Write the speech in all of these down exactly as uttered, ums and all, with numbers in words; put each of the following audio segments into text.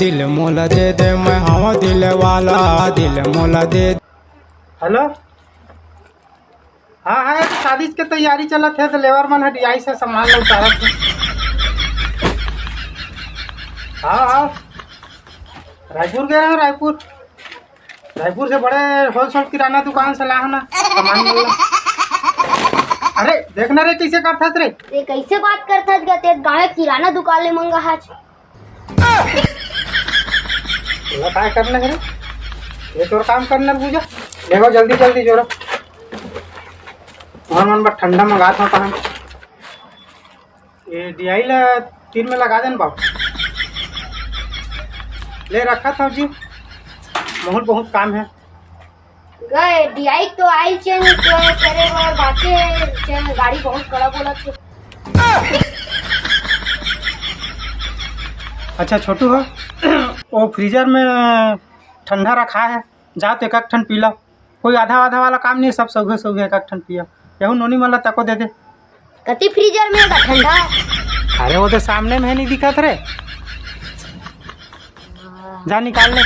दिल मोला दे दे, मैं हवा दिल वाला, दिल मोला दे। हेलो, हाँ हाँ, ये तो शादी के तैयारी चलत हे, तो लेबर मन ह डियाई से सामान ल उतारत हे। हाँ हाँ, रायपुर गए रहे, रायपुर। रायपुर से बड़े होलसेल किराना दुकान से लाहूं ना सामान मन ला। अरे देख ना रे, कइसे करथस रे। ये कइसे बात करथस गा? ते गाँव किराना दुकान ले मंगा हच। तेला काय करना हे रे? ये तोर काम करना हे, बुझा। देखो जल्दी जल्दी जोरा। मन मन बर ठंडा मंगात हंव तहन। ये डियाई ला तीर में लगा देन बाबू। ले रखत हंव जी, बहुत बहुत काम हे। गा, डियाई तो oil change करे बर बाकी हे, गाड़ी बहुत कड़ा बोलत हे। अच्छा छोटू हो, वो फ्रीजर में ठंडा रखा हे, जा तो एक एक ठन पी ला। कोई आधा आधा वाला काम नहीं, सब सौघे सौघे एक एक ठन पिया। यहू नोनी मन ला तको दे दे। कति फ्रीजर में का ठंडा? अरे वो तो सामने में हे, नहीं दिखत रे, जा निकाल ले।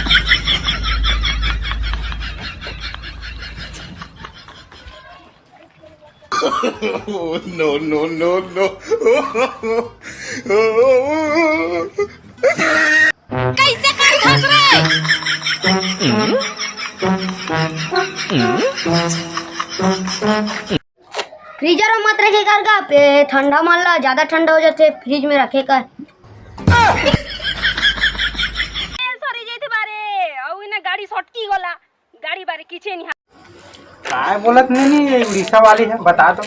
No, no, no, no। कइसे करथस रे? फ्रीजर में मत रखे कर गा, पे ठंडा मन ला, ज्यादा ठंडा हो जाथे फ्रिज में रखे कर। सरी जइथे बारे, अउ इना गाड़ी सटकी गोला, गाड़ी बारे किछे नहीं। काय बोलत नहीं, नहीं, ये उड़ीसा वाली हे, बता तो।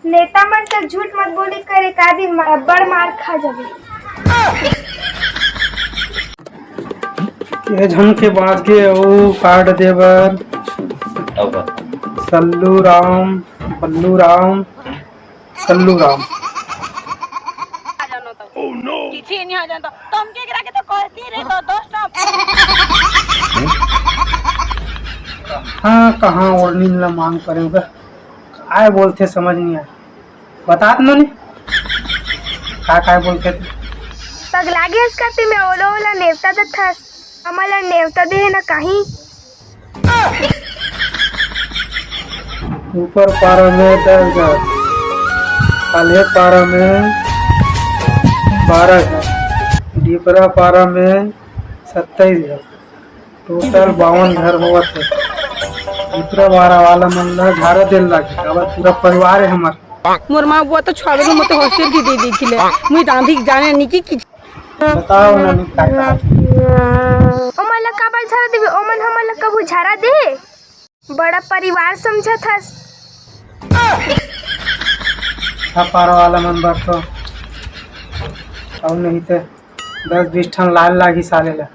नेता मन तो झूठ मत बोली करे, का दिन मा-, बड़ मार खा जाबे। के झन के बात के अउ कार्ड दे बर। सल्लू राम, बल्लू राम, सल्लू राम। किसी नहीं आ जाता। तो हम के करा के तो कहती रहे तो दोस्त। हाँ, कहाँ ओढ़नी ला मांग करे उधर। काय बोलथे समझ नहीं आय। बतात नोनी, का काय बोलथे ते? पगला गेस करती में ओला ओला नेवता देथस। हमला नेवता दे ना कहीं। ऊपर पारा में दस घर, काल्हे पारा में बारह घर, डिपरा पारा में सत्ताईस घर, टोटल बावन घर होवत हे। डिपरा पारा वाला मन ला झारा देल लागे, काबर पूरा परिवार हे हमर। मोर माँ बुआ तो छुआवे में मोते हॉस्टल की दे दी थी ले। मुई रांधी जाने नहीं की, की बताओ ना, नहीं काय कहा। ओमन ला काबर झारा देबे? ओमन हमन ला कभू झारा दे? बड़ा परिवार समझत हस। पारा वाला मन बर तो, अउ नहीं ते दस बीस ठन लाल लागी साले ला।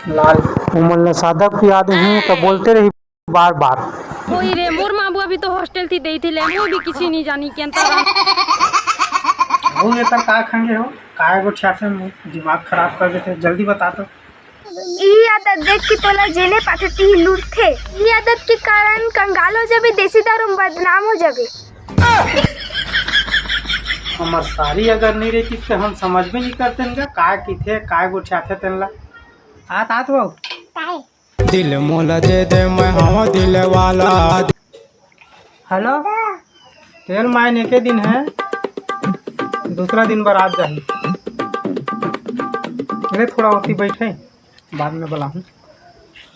लाल। ओमन ला सादा पिया देहूं त बोलते रही बार बार। ओई रे, मोर माँ बुआ भी तो हॉस्टल थी देई थी ले, वो भी किसी नहीं जानी के अंतर। वो ये तर का खंगे हो, काय गोठियाथे, दिमाग खराब कर देथे, जल्दी बता तो। ई आदत देख के तोला जेने पाथे तिही लूटथे। ई आदत के कारण कंगाल हो जाबे, देसी दारू में बदनाम हो जाबे। हमर सारी अगर नहीं रहती तो हम समझ भी नहीं करते न, का किथे, काय गोठियाथे तेन ला। आत, आत वो। काहे? दिल मोला दे दे, मैं हवा दिल वाला। हेलो, तेल मायने के दिन है, दूसरा दिन बारात जाही। ले थोड़ा होती बैठे, बाद में बुलाहूँ।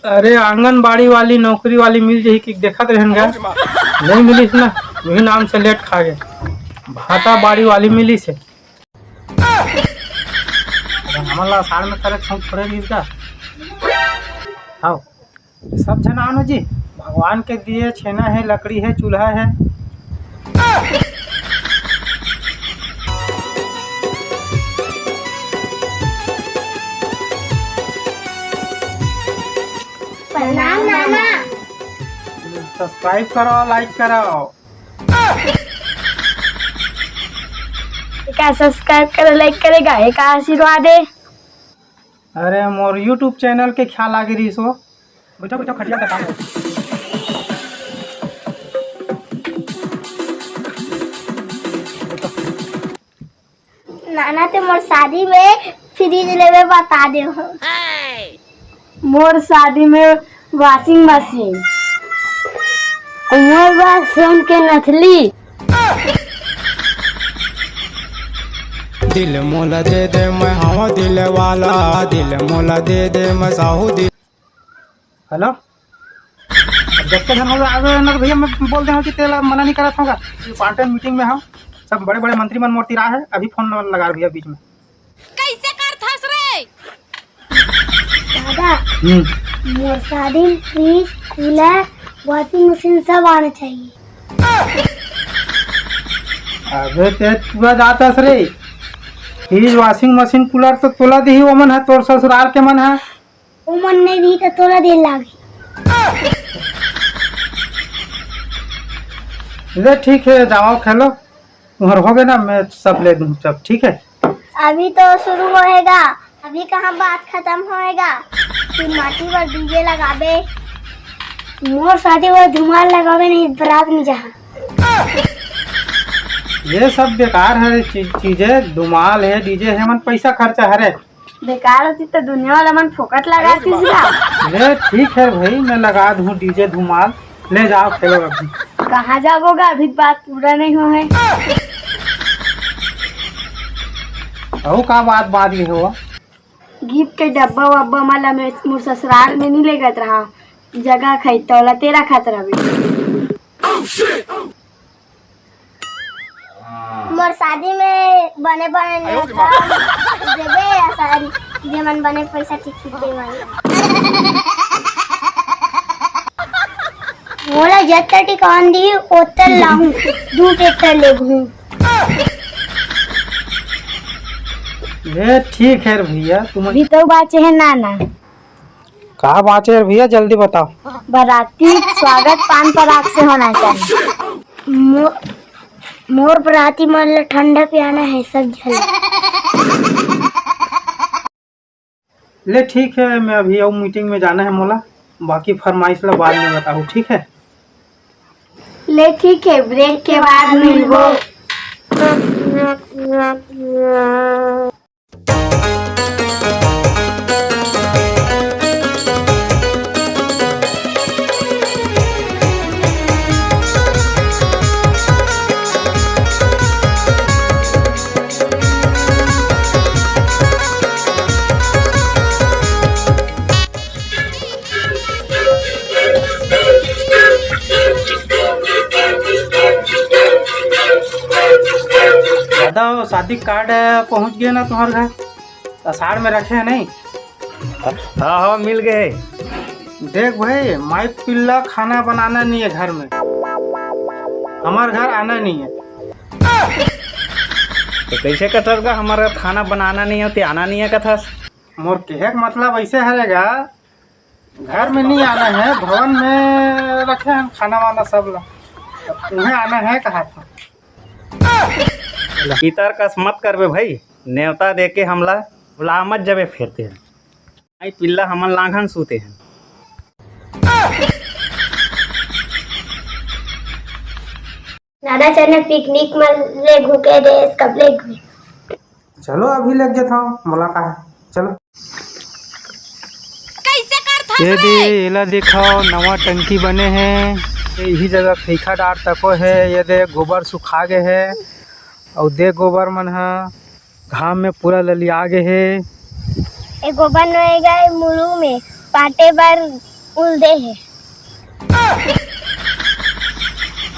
अरे, आंगनबाड़ी वाली नौकरी वाली मिल जाही कि देखत रहन गा, नहीं मिलिस ना, वही नाम से लेट खा गए। भाटा बाड़ी वाली मिलिस हे। अरे, हमन ला साल में करे शौक थोड़े रहिस गा। हाँ। सब झन आनो जी, भगवान के दिए छेना है, लकड़ी है, चूल्हा है। प्रणाम नाना। Subscribe करो, like करो। का subscribe करे, like करे, गाहे का आशीर्वाद है। अरे मोर YouTube channel के ख्याल आगे रहिस हो। बैठो, बैठो, खटिया पे काम करो। नाना ते मोर शादी में फ्रिज लेबे बता दे हो। मोर शादी में वॉशिंग मशीन। मोर बर सोन के नथली। दिल मोला दे दे, मैं हवा दिल वाला। दिल मोला दे दे, मैं साहू दिल। हेलो, अब जब तक हम लोग आगे ना तो भैया, मैं बोल दे हूँ कि तेला मना नहीं करत होगा। इम्पोर्टेंट मीटिंग में हम सब बड़े बड़े मंत्री मन मोर तिरा है, अभी फोन लगा भैया बीच में। कैसे करथस रे? दादा, हम्म। मोर शादी में फ्रिज, कूलर, वॉशिंग मशीन सब आना चाहिए। अबे ते तुआ जातस रे, फ्रिज, वॉशिंग मशीन, कूलर तो तोला दिही, ओमन है तोर ससुराल के मन है। ओमन नहीं दिही तो तोला दे लागी। ले ठीक है, जाओ खेलो। तुम्हार हो गए ना, मैं सब ले दूँ सब, ठीक है। अभी तो शुरू होएगा, अभी कहाँ बात खत्म होएगा। फिर माटी पर डीजे लगाबे। मोर शादी बर धुमाल लगाबे, नहीं बरात में जहाँ। ये सब बेकार है चीज, चीजें। धुमाल है, डीजे है, मन पैसा खर्चा हरे। बेकार होती तो दुनिया वाला मन फोकट लगातीस गा। ले ठीक है भाई, मैं लगा दूँ डीजे धुमाल। ले जाओ खेलो अभी। कहाँ जाबो गा, अभी बात पूरा नहीं हो है। अउ का बात बात ये हो? गिफ्ट के डब्बा वब्बा मला मैं मोर ससुराल में नहीं लेगत रहा, जगह खाई तोला तेरा खातर अभी। मोर शादी में बने बने नेवता देबे या सारी, जेमन बने पैसा ठीक ठीक दे मांगे। मोला जत्ता टिकान दी ओत्ता लाहूं, दू ट्रैक्टर लेगहूं। ये ठीक है रे भैया, तुम अभी तो बाचे है नाना। का बाचे रे भैया, जल्दी बताओ। बराती स्वागत पान पराग से होना चाहिए। मो-, मोर बराती मन ला ठंडा पियाना है सब झन। ले ठीक है, मैं अभी अउ मीटिंग में जाना है मोला, बाकी फरमाइश ला बाद में बताहूँ, ठीक है? ले ठीक है, ब्रेक के बाद मिलबो। दादा, शादी कार्ड पहुंच गया ना तुम्हारे घर? अषाढ़ में रखे हैं नहीं? हाँ, हाँ, मिल गए। देख भाई, माई पिल्ला खाना बनाना नहीं है घर में, हमारे घर आना नहीं है। तो कैसे कथस गा, हमारे घर खाना बनाना नहीं है, ते आना नहीं है कथस? मोर कहे के मतलब ऐसे हरेगा, घर में नहीं आना है, भवन में रखे हैं खाना वाना सब ला, तुम्हें आना है कहा था। इतर कस मत करबे भाई, नेवता दे के हमला बुला मत जबे फिरते हैं। आई पिल्ला हमन लांघन सूते हैं। दादा चल पिकनिक में ले घुके देस, कब ले घुके? चलो अभी लग जाता हूँ, मोला का है, चलो। कैसे करथस ये दे, रे? एला देखो, नवा टंकी बने हे, यही जगह खीखा डार तको हे। ये दे, गोबर सुखा गे हे, अउ दे गोबर मन ह घाम में पूरा ललिया गे हे। ए गोबर नोए गए मुरू में पाटे बर उल दे हे।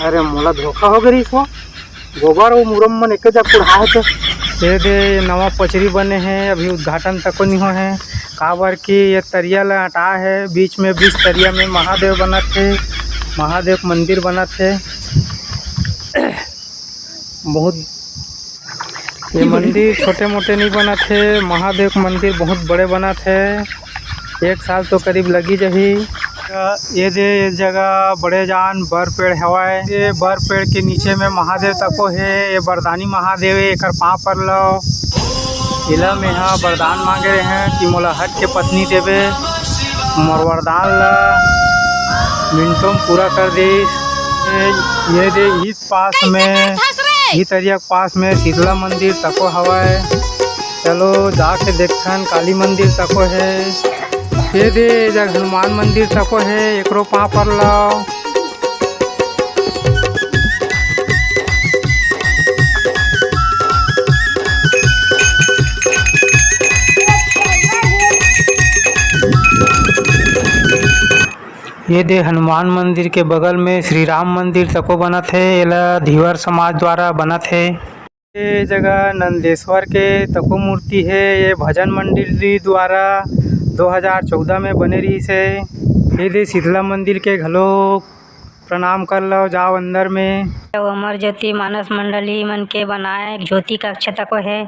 अरे मोला धोखा हो गई, गोबर अउ मुरम मन एके जग कुढ़ाए हे। ये दे नवा पचरी बने हे, अभी उद्घाटन तको नहीं हो हे, काबर कि ये तरिया ला अटा हे, बीच में बीच तरिया में महादेव बनत हे, महादेव के मंदिर बनत हे। बहुत ये मंदिर छोटे मोटे नहीं बनत हे, महादेव के मंदिर बहुत बड़े बनत हे। एक साल तो करीब लगी जही। ये दे, ये जगह बड़े जान बर पेड़ हवय। ये बर पेड़ के नीचे में महादेव तको हे। ये बरदानी महादेव हे, एकर पाँव पर लो। एला मेहा बरदान मांगे रहे हैं कि मोला हट के पत्नी देवे, मोर वरदान ला मिनटों में पूरा कर दे। ये, ये दे, इस पास में, इस तरिया के पास में शीतला मंदिर तको हवय। चलो जाके देखथन, काली मंदिर तको हे। ये दे, ए जग हनुमान मंदिर तको हे, एकरो पाँव पर लाओ। ये दे हनुमान मंदिर के बगल में श्री राम मंदिर तको बनत हे, एला धीवर समाज द्वारा बनत हे। ये जगह नंदेश्वर के तको मूर्ति हे, ये भजन मंडली द्वारा दो हज़ार चौदह में बने रहिस हे। ये दे शीतला मंदिर के घलो प्रणाम कर लो, जाओ अंदर में। अउ अमर ज्योति मानस मंडली मन के बनाए ज्योति कक्ष तको हे।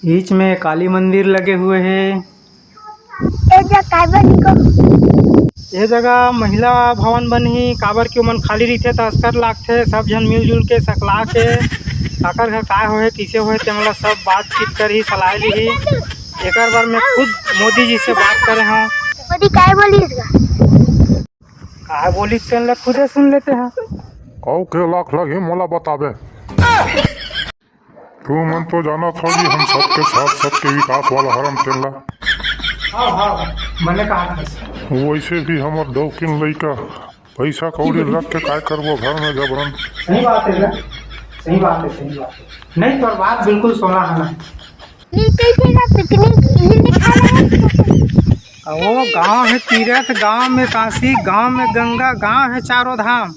बीच में काली मंदिर लगे हुए हे। ए जगह काबर निको? ए जगह महिला भवन बनही, काबर कि ओमन खाली रहिथे त अस्कर लागथे। सब झन मिलजुल के सकला के काकर घर काय होहे, कइसे होहे, ते मन ला सब बातचीत करही, सलाह लिही। एकर बर मैं खुद मोदी जी से बात करे हंव। मोदी काय बोलिस गा? काय बोलिस तेन ला खुदे सुन लेते हैं। अउ के लाख लगही मोला बताबे। तुमन तो जानत हो जी, हम सबके साथ सबके विकास वाला हरन तेन ला। हाँ, हाँ, मने कहा था। वैसे भी हमर दौकिन लइका पैसा कौड़ी रख के काय करबो घर में जबरन। सही बात है ना, सही बात है, सही बात है। नहीं, तोर बात बिल्कुल सोना है ना। ये कइसे ना पिकनिक, ये नहीं खा रहे हैं। वो गांव है तीरथ, गांव में काशी, गांव में गंगा, गांव है चारों धाम।